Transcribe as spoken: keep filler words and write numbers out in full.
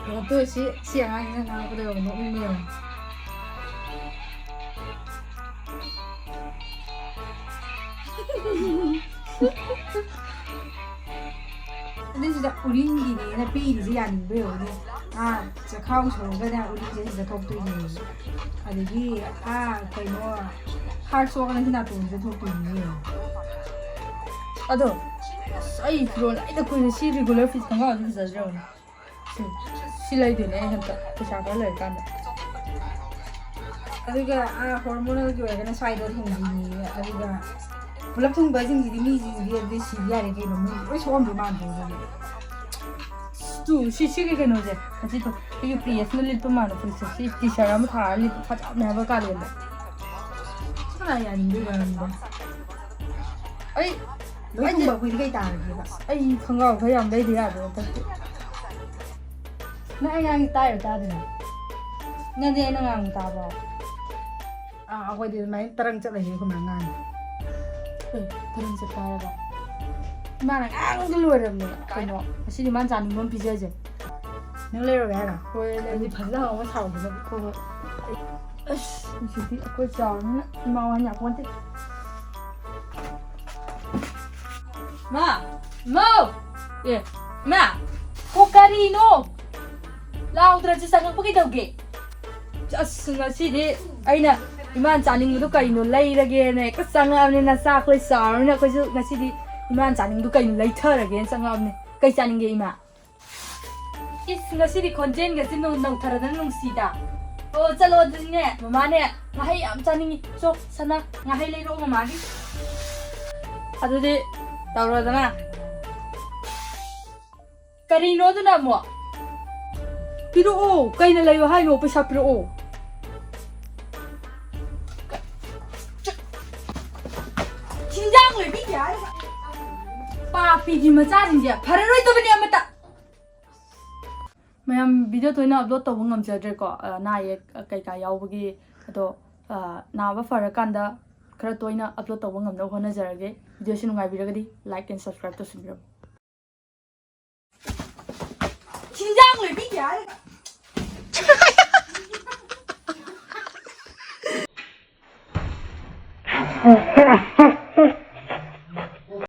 ꯀꯩꯅꯣ ꯇꯧꯔꯤꯁꯤ, ꯁꯤ ꯑꯉꯥꯡꯁꯤꯅ ꯉꯥꯡꯉꯛꯄꯗ ꯌꯦꯡꯉꯣ, ꯅꯣꯛꯅꯤꯡꯕ ꯌꯦꯡꯉꯣ꯫ ꯑꯗꯨꯁꯤꯗ ꯎꯔꯤꯡꯒꯤꯅꯦꯅ ꯄꯤꯔꯤꯁꯦ ꯌꯥꯅꯤꯡꯕ ꯌꯦꯡꯉꯨꯅꯦ꯫ ꯑꯥ, ꯆꯈꯥꯎ ꯁꯧꯔꯒꯅ ꯎꯔꯤꯡꯁꯦ ꯁꯤꯗ ꯊꯣꯛꯇꯣꯏꯅꯦꯕ꯫ ꯑꯗꯒꯤ ꯑꯥ, ꯀꯩꯅꯣ, ꯍꯥꯔꯠ ꯁꯣꯛꯑꯒꯅ ꯁꯤ ꯅꯥꯇꯣꯟꯁꯤꯗ ꯊꯣꯛꯇꯣꯏꯅꯦ ꯌꯦꯡꯉꯣ꯫ ꯑꯗꯣ ꯑꯁ, ꯑꯩ ꯐꯤꯔꯣꯜ ꯑꯩꯅ ꯀꯨꯏꯅ ꯁꯤ ꯔꯤꯒꯨꯂꯔ ꯐꯤꯠ ꯈꯣꯡꯒ꯭ꯔꯥꯎꯁꯦ ꯐꯖꯗ꯭ꯔꯕꯅꯦ꯫ ꯁꯤ, ꯁꯤ ꯂꯩꯗꯣꯏꯅꯦ ꯑꯩ ꯍꯟꯇꯛ ꯄꯩꯁꯥ ꯈꯔ ꯂꯩꯔꯀꯥꯟꯗ꯫ ꯑꯗꯨꯒ ꯑꯥ, ꯍꯣꯔꯃꯣꯅꯦꯜꯒꯤ ꯑꯣꯏꯔꯒꯅ ꯁ꯭ꯋꯥꯏꯗ ꯊꯨꯡꯕꯤꯅꯤ꯫ ꯑꯗꯨꯒ ꯄꯨꯂꯞ ꯊꯨꯡꯕꯁꯤꯡꯁꯤꯗꯤ ꯃꯤꯁꯤꯡꯁꯤꯗꯤ ꯑꯗꯨꯗꯤ ꯁꯤꯕ ꯌꯥꯔꯦ ꯀꯩꯅꯣ, ꯃꯤ ꯂꯣꯏ ꯁꯣꯛꯑꯝꯗꯣꯏ ꯃꯥꯟꯗ꯭ꯔꯣ ꯑꯗꯨꯗꯤ? ꯇꯨ, ꯁꯤ, ꯁꯤꯒꯤ ꯀꯩꯅꯣꯁꯦ, ꯉꯁꯤꯗꯣ ꯑꯩꯒꯤ ꯄ꯭ꯔꯤꯌꯦꯁꯅ ꯂꯤꯠꯄ ꯃꯥꯟꯕ ꯐꯨꯔꯤꯠꯁꯦ, ꯁꯤ ꯇꯤ ꯁꯥꯔꯠ ꯑꯃ ꯊꯥꯔꯒ ꯂꯤꯠꯄ ꯐꯖꯕꯅꯦ ꯍꯥꯏꯕ ꯀꯥꯂꯦꯟꯗ꯫ ꯀꯅꯥ ꯌꯥꯅꯤꯡꯗꯣꯏꯕ ꯅꯪꯗꯣ? ꯑꯩ, ꯂꯣꯏ ꯑꯩꯗꯤ ꯊꯨꯡꯕ ꯑꯩꯈꯣꯏꯗꯤ ꯀꯩ ꯇꯥꯔꯒꯦꯕ? ꯑꯩ ꯈꯣꯡꯒ꯭ꯔꯥꯎ ꯈꯔ ꯌꯥꯝ ꯂꯩꯗ ꯌꯥꯗꯦ ꯍꯟꯗꯛꯇꯤ꯫ ꯅꯪ ꯑꯩ ꯉꯥꯡꯉꯤ ꯇꯥꯏꯔꯣ ꯇꯥꯗ꯭ꯔꯤꯔꯣ? ꯅꯪꯗꯤ ꯑꯩꯅ ꯉꯥꯡꯕ ꯇꯥꯕ꯭ꯔꯣ? ꯑꯥ, ꯑꯩꯈꯣꯏꯗꯤ ꯑꯗꯨꯃꯥꯏꯅ ꯇꯔꯪ ꯆꯠꯂꯁꯦ ꯑꯩꯈꯣꯏ ꯃꯥ ꯉꯥꯡꯉꯤ꯫ ꯑꯦ, ꯇꯔꯪ ꯆꯠꯄ ꯍꯥꯏꯔꯒ, ꯏꯃꯥꯅ ꯉꯥꯡꯕꯗ ꯂꯣꯏꯔꯕꯅꯦ꯫ ꯀꯩꯅꯣ, ꯉꯁꯤꯗꯤ ꯃꯥꯅ ꯆꯥꯅꯤꯡꯕ ꯑꯃ ꯄꯤꯖꯁꯦ꯫ ꯅꯪ ꯂꯩꯔꯨꯔꯦ ꯍꯥꯏꯔꯣ? ꯍꯣꯏ, ꯂꯩꯔꯨ-, ꯑꯗꯨꯗꯤ ꯐꯖꯅ ꯍꯥꯎꯕ ꯁꯥꯎꯗꯅꯕ꯫ ꯍꯣꯏ, ꯍꯣꯏ꯫ ꯑꯁ, ꯉꯁꯤꯗꯤ ꯑꯩꯈꯣꯏ ꯆꯥꯎꯔꯃꯤꯅ ꯏꯃꯥ ꯋꯥꯍꯟ ꯌꯥꯄꯣꯟꯇꯦ꯫ ꯃꯥ! ꯃꯧ! ꯑꯦ, ꯃꯥ! ꯀꯣ, ꯀꯔꯤꯅꯣ? ꯂꯥꯎꯗ꯭ꯔꯁꯨ ꯆꯪꯉꯛꯄ ꯀꯩꯗꯧꯒꯦ? ꯑꯁ, ꯉꯁꯤꯗꯤ ꯑꯩꯅ ꯏꯃꯥꯅ ꯆꯥꯅꯤꯡꯕꯗꯣ ꯀꯩꯅꯣ ꯂꯩꯔꯒꯦꯅ ꯍꯦꯛꯇ ꯆꯪꯉꯛꯑꯕꯅꯤ꯫ ꯅꯆꯥ ꯑꯩꯈꯣꯏ ꯆꯥꯎꯔꯕꯅꯤꯅ ꯑꯩꯈꯣꯏꯁꯨ ꯉꯁꯤꯗꯤ ꯏꯃꯥꯅ ꯆꯥꯅꯤꯡꯕꯗꯣ ꯀꯩꯅꯣ ꯂꯩꯊꯔꯒꯦꯅ ꯆꯪꯉꯛꯑꯕꯅꯤ꯫ ꯀꯩ ꯆꯥꯅꯤꯡꯒꯦ ꯏꯃꯥ? ꯏꯁ, ꯉꯁꯤꯗꯤ ꯈꯣꯟꯖꯦꯜꯒꯁꯦ ꯅꯧ-, ꯅꯧꯊꯔꯗꯅ ꯅꯨꯡꯁꯤꯗ꯫ ꯑꯣ, ꯆꯠꯂꯣ ꯑꯗꯨꯗꯤꯅꯦ, ꯃꯃꯥꯅꯦ, ꯉꯥꯍꯩ ꯌꯥꯝ ꯆꯥꯅꯤꯡꯉꯤ꯫ ꯆꯣ, ꯁꯅꯥ, ꯉꯥꯍꯩ ꯂꯩꯔꯛꯑꯣ ꯃꯃꯥꯒꯤ꯫ ꯑꯗꯨꯗꯤ ꯇꯧꯔꯣꯗꯅ꯫ ꯀꯔꯤꯅꯣ ꯑꯗꯨꯅ ꯑꯃꯨꯛ? ꯄꯤꯔꯛꯑꯣ, ꯀꯩꯅ ꯂꯩꯌꯣ ꯍꯥꯏꯅꯣ? ꯄꯩꯁꯥ ꯄꯤꯔꯛꯑꯣ꯫ ꯆꯤꯟꯖꯥꯛ ꯂꯩꯕꯤꯗꯦ ꯍꯥꯏꯔꯒ꯫ ꯄꯥꯄꯤꯒꯤ ꯃꯆꯥꯁꯤꯡꯁꯦ ꯐꯔꯔꯣꯏꯗꯕꯅꯤ ꯑꯃꯇ꯫ ꯃꯌꯥꯝ, ꯚꯤꯗꯤꯑꯣ ꯇꯣꯏꯅ ꯑꯞꯂꯣꯗ ꯇꯧꯕ ꯉꯝꯖꯗ꯭ꯔꯦꯀꯣ, ꯑ, ꯑꯅꯥ ꯑꯌꯦꯛ, ꯑ, ꯀꯩꯀꯥ ꯌꯥꯎꯕꯒꯤ꯫ ꯑꯗꯣ, ꯑ, ꯅꯥꯕ ꯐꯔꯀꯥꯟꯗ ꯈꯔ ꯇꯣꯏꯅ ꯑꯞꯂꯣꯗ ꯇꯧꯕ ꯉꯝꯅꯕ ꯍꯣꯠꯅꯖꯔꯒꯦ꯫ ꯚꯤꯗꯤꯑꯣꯁꯤ ꯅꯨꯡꯉꯥꯏꯕꯤꯔꯒꯗꯤ like and subscribe ꯇꯧꯁꯤꯟꯕꯤꯔꯝꯃꯨ꯫ ꯆꯤꯟꯖꯥꯛ ꯂꯩꯕꯤꯗꯦ꯫